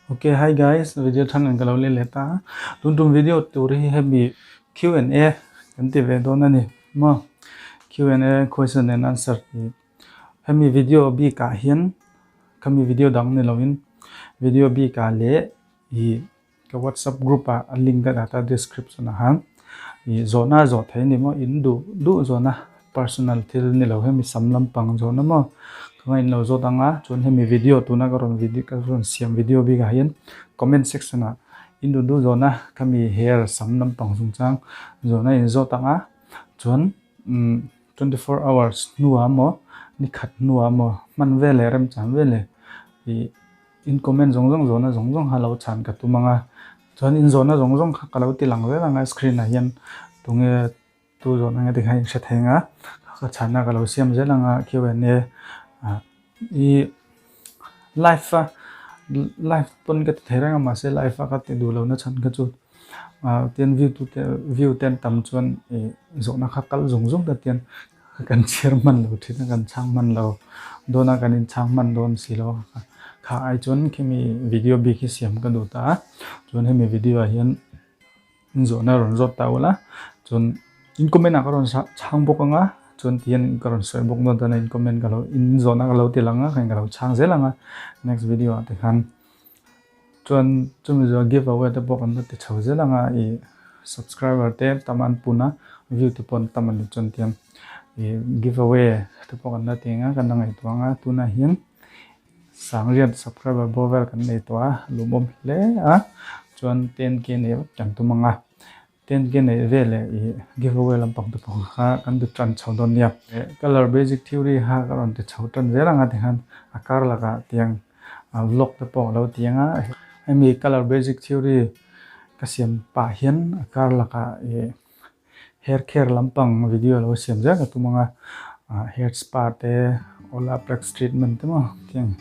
Ok hi guys video than an ka lo leh leh ta a tun tum video tur hi hemi Q and A kan ti ve dawn a ni maw Q and A question and answer tih hemi video bik ah hian khami video dang ni lovin video bik ah leh ih Ka WhatsApp group ah a link ka dah ta description ah khan ih zawhna zawh thei a ni maw in duh duh zawhna personal thil ni lo hemi sam lampang zawhna maw ka ngaih in lo zawt ang a chuan hemi video tuna ka rawn video ka rawn siam video bik ah hian comment section ah in duh duh zawhna khami hair sam lampang chungchang zawhna in zawt ang a chuan umm 24 hours hnuah maw ni khat hnuah maw hman veleh remchang veleh ih. In comment zawng zawng zawhna zawng zawng kha lo chhan ka tum ang a, chuan in zawhna zawng zawng kha ka lo ti lang zel ang a screen ah hian tunge tu zawhna nge tikhan in hre thei ang a, ka chhanna ka lo siam zel ang a Q and A ah i live a live pawn ka ti thei reng a mahse live a ka ti duh lohna chhan kha chu ah tian view tu te view te an tam chuan ih zawhna kha kal zung zung ta tian Kan chhiar hman lo thin a, kan chhang hman lo dawn a, kan inchhang hman dawn si lo a, kha ai chuan khimi video bik hi siam ka duh ta a, chuan hemi video ah hian zawhna rawn zawt ta ula, chuan in comment ah ka rawn chhang bawk ang a, chuan ti hian ka rawn sawi bawk dawn chuan in comment ka lo in zawhna ka lo ti lang a, ka lo chhang zel ang a, next video ah te khan. Chuan chumi zawh give away te pawh kan la ti chho zel ang a, ih subscriber te tam an pun a, view te pawh an tam a ni chuan tiang ih give away te pawh kan la ti ang a, kan la ngaihtuah ang a, tunah hian sangriat subscriber bawr vel kan nei tawh a, lawmawm hle a, chuan 10k nei vek kan tum ang a. 10k neih veleh ih give away lampang te pawh kha kan ti tan chho dawn nia. Colour basic theory kha ka rawn ti chho tan zel ang a tikhan a kar lakah tiang vlog te pawh a lo ti ang a. Hemi colour basic theory ka siam pah hian a kar lakah ih hair care lampang video lo siam zel ka tum ang a. Hair spa te olaplex treatment te maw tiang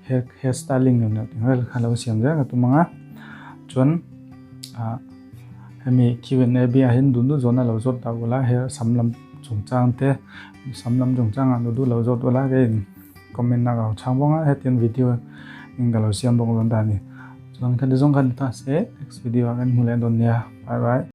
hair hair styling tih vel kha lo siam zel ka tum ang a. Chuan ah. Hemi Q and A biah hian duh duh zawhna lo zawt ta ula, he sam lam chungchang te, sam lam chungchangah duh duh lo zawt ula keiin comment a ka lo chhang bawk a, hetiang video in ka lo siam bawk dawn ta a ni. Chuan khati zawng kha ni ta se next video ah kan hmu leh dawn nia, bye bye.